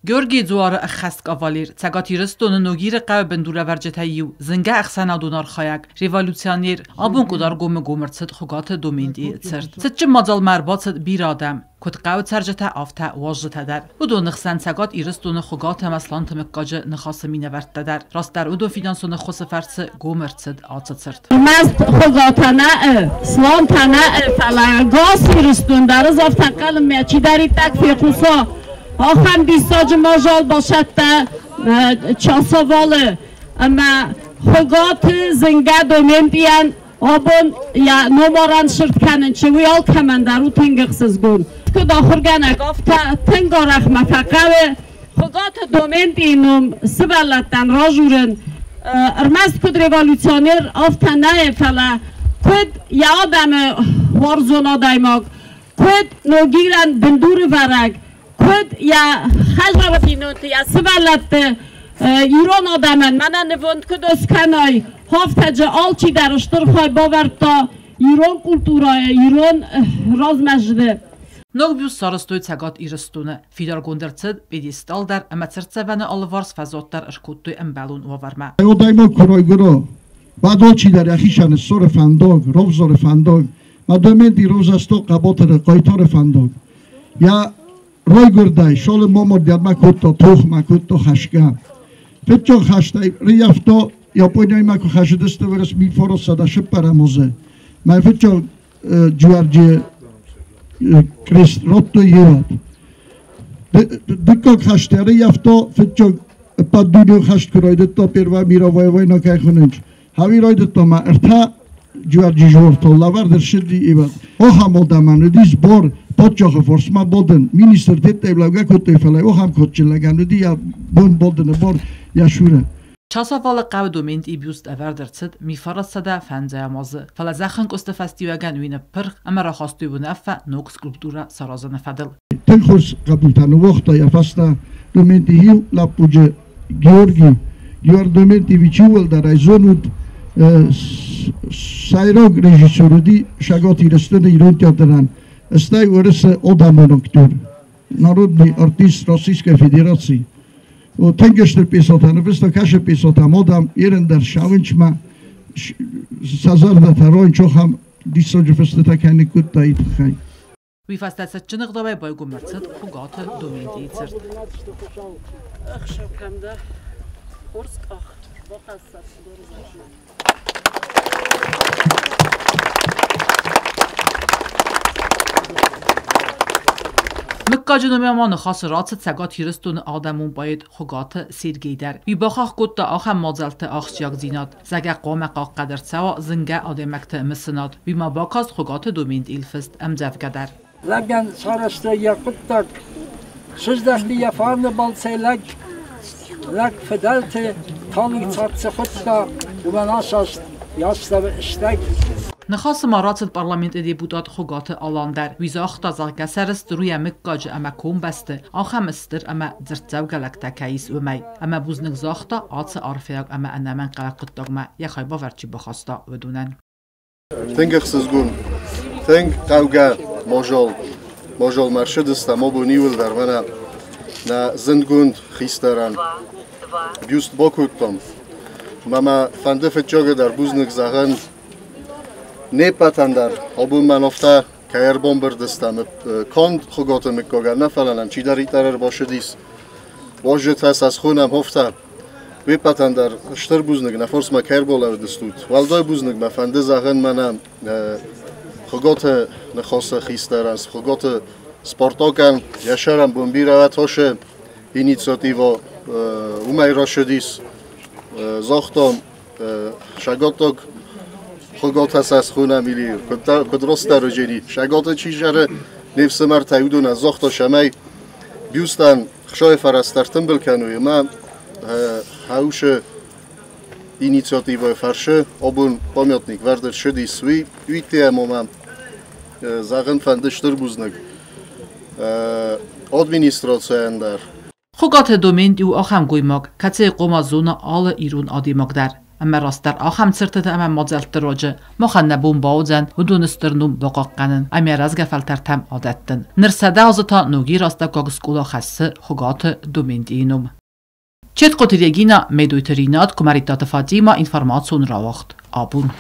Георгийы дзуары ӕххӕст кавалер, Цӕгат Ирыстоны Ногиры хъӕуы бындурӕвӕрджытӕй иу, зынгӕ ӕхсӕнадон архайӕг, революционер, абон Къуыдаргомы гом ӕрцыд Хуыгаты Доментийы цырт. Цытджын мадзалмӕ ӕрбацыд бирӕ адӕм, куыд хъӕуы цӕрджытӕ, афтӕ уазджытӕ дӕр. Уыдоны хсӕн Цӕгат Ирыстоны Хуыгаты ӕмӕ Сланты мыггаджы Ныхасы минӕвӕрттӕ дӕр. Растдӕр уыдон финансон ӕххуысы фӕрцы гом ӕрцыд ацы цырт. Ӕрмӕст Хуыгатӕ нӕ, Слантӕ нӕ, фӕлӕ ӕгас Ирыстон дӕр ӕз афтӕ ӕнхъӕлынмӕ чидӕриддӕр фехъуса, ахӕм диссаджы мадзал басӕтта Часавалы ӕмӕ Хуыгаты зынгӕ Доментийӕн абон йӕ номарӕн сырд кӕнын чи, уый алкӕмӕн дӕр у тынг ӕхсызгон. Куыд ахуыргӕнӕг, афтӕ тынг арӕх мӕ фӕхъӕуы Хуыгаты Доментийы ном сывӕллӕттӕн ражурын, ӕрмӕст куыд революционер, афтӕ нӕ, фӕлӕ куыд йӕ адӕмы уарзон адӕймаг, куыд Ногирӕн бындурывӕрӕг, куыд йӕ хӕдзары бинонты, йӕ сывӕллӕтты ирон адӕмӕн мӕнӕ нывонд куыд скӕной, афтӕджы алчидӕр стыр хай бавӕрдта ирон культурӕйы, ирон размӕзды. Ног бюст сарӕзтой Цӕгат Ирыстоны. Фидаргонд ӕрцыд пьедестал дӕр ӕмӕ цыртдзӕвӕны алыварс фӕзуат дӕр ӕскодтой ӕмбӕлон уавӕрмӕ. Адӕймаг куы райгуыра, уӕд алчидӕр йӕхицӕн ссары фӕндаг, равзары фӕндаг. Мӕ Доменти равзӕрста хъӕбатыры, хъайтары фӕндаг. Йӕ райгуырдӕй Шолым мамардиадмӕ кодта тохмӕ, кодта хӕсгӕ. Фыццаг хӕстӕй рыййӕфта Япониямӕ куы хӕсыдысты уырыс 1904 азы. Мӕ фыццаг Джуарджи крест радтой Ирод. Дыккаг хӕсты ӕрыййӕфта фыццаг ӕппӕтдунеон хӕст куы райдыдта, Первая мировая война кӕй хонынц. Хауи райдыдта ма ӕртӕ Джуарджи жортыл лӕвӕрд ӕрцыди Иван. Ахӕм адӕмӕн уыди сбор паддзахы фарсмӕ бадын. Министр тедтӕй лӕугӕ кодтой, фӕлӕ ахӕм кадджын лӕгӕн уыди йӕ бон бадыны бар йӕ цуры. Часавалы хъӕуы Доментийы бюст ӕвӕрд ӕрцыд 1905 азы, фӕлӕ зӕххӕнкъуысты фӕстиуӕгӕн уый ныппырх ӕмӕ рахастой уынаффӕ ног скульптурӕ саразыны фӕдыл. Тынг хорз хъӕбултӕ ныууагъта йӕ фӕстӕ Доменти иу лӕппуджы Георги. Георг Доментьевич иууылдӕр ӕй зонут, сӕйраг режиссер уыди Цӕгат Ирыстоны ирон театрӕн, стӕй Уырысы адӕмон актер, народный артист Российской Федерации. Тынг стыр пьесӕтӕ ныффыста, кӕсы пьесӕтӕ мадам Ирын дӕр сауынчмӕ сӕ зӕрдӕтӕ ройнчохӕм диссаджы фыстытӕ кӕй ныккодта, уый тыххӕй. Уый фӕстӕ цытджын ӕгъдауӕй байгом ӕрцыд Хуыгаты Доментийы цырт. Ӕхсӕв кӕм дӕ? Хорз къах бахӕссӕд дорзӕхмӕ. Мыггаджы номӕй ма ныхасы рацыд Цӕгат Ирыстоны адӕмон поэт Хуыгаты Сергей дӕр. Уый бахахх кодта ахӕм мадзӕлтты ахсджиагдзинад, зӕгъгӕ, хъуамӕ хъахъхъӕд ӕрцӕуа зынгӕ адӕймӕгты мысынад. Уый ма бакаст Хуыгаты Доментъил фыст ӕмдзӕвгӕ дӕр. Лӕгӕн сарӕзта йӕ хъуыддаг, сыздӕхти йӕ фарны балцӕй лӕг. Лӕг фыдӕлты талынг цард цы хуыдта, уымӕн асаст йӕ астӕуы стӕг. Ныхасы ма рацыд парламенты депутат Хуыгаты Алан дӕр. Уый загъта, зӕгъгӕ, сӕрыстыр у йӕ мыггаджы ӕмӕ комбӕсты ахӕм стыр ӕмӕ дзырддзӕугӕ лӕгтӕ кӕй ис, уымӕй. Ӕмӕ бузныг загъта, ацы арфӕйаг ӕмӕ ӕнӕмӕнгхъӕуӕг хъуыддагмӕ йӕ хайбавӕрд чи бахаста, уыдонӕн. Тынг ӕхсызгон, тынг хъӕугӕ мозол, мозолмӕ ӕрцыдыстӕм абон иууылдӕр мӕнӕ нӕ зындгонд хистӕрӕн бюст бакодтам. Мӕ мӕ фӕнды фыццагыдӕр бузныг зӕгъын не ппӕтӕн дӕр. Абон мӕн афтӕ кӕй ӕрбамбырд стӕм канд Хуыгаты мыггагӕн нӕ, фӕлӕ нӕм чидӕриддӕр ӕрбацыдис, уазджытӕ сӕ схонӕм афтӕ. Уе ппӕтӕн дӕр стыр бузныг, нӕ форсмӕ кӕй ӕрбалӕудыстут. Уӕлдай бузныг мӕ фӕнды зӕгъын мӕнӕ Хуыгаты Ныхасы хистӕрӕн, Хуыгаты Спартакӕн йӕ сӕрӕн бон бирӕ уӕд инициативӕ уымӕй рацыдис. Загътам, сагатаг Хуыгатӕ сӕ схонӕм или куыд растдӕр уыджени. Сагаты чи зӕры не фсымӕртӕй уыдонӕн загъта, цӕмӕй бюстӕн хсайы фӕрӕзтӕ ӕртымбыл кӕной ӕмӕ хаусы инициативӕйы фӕрцы абон памятник вӕрд ӕрцыдис. Уый уый ӕмӕ зӕгъын фӕнды стыр бузныг администрацийӕн дӕр. Хуыгаты Доменти у ахӕм гоймаг, кӕцыйы хъуамӕ зона алы ирон адӕймаг дӕр. Ӕмӕ растдӕр ахӕм цыртыты ӕмӕ мадзӕлтты руаджы махӕн нӕ бон бауыдзӕн уыдоны стыр ном бахъахъхъӕнын ӕмӕ рӕзгӕ фӕлтӕртӕм адӕттын. Ныр 100 азы та Ногиры астӕуккаг скъола хӕссы Хуыгаты Доментийы ном. Четкъоты Регина, Медойты Ринат, Куымӕридтаты Фатимӕ, информацион рауагъд. Абон.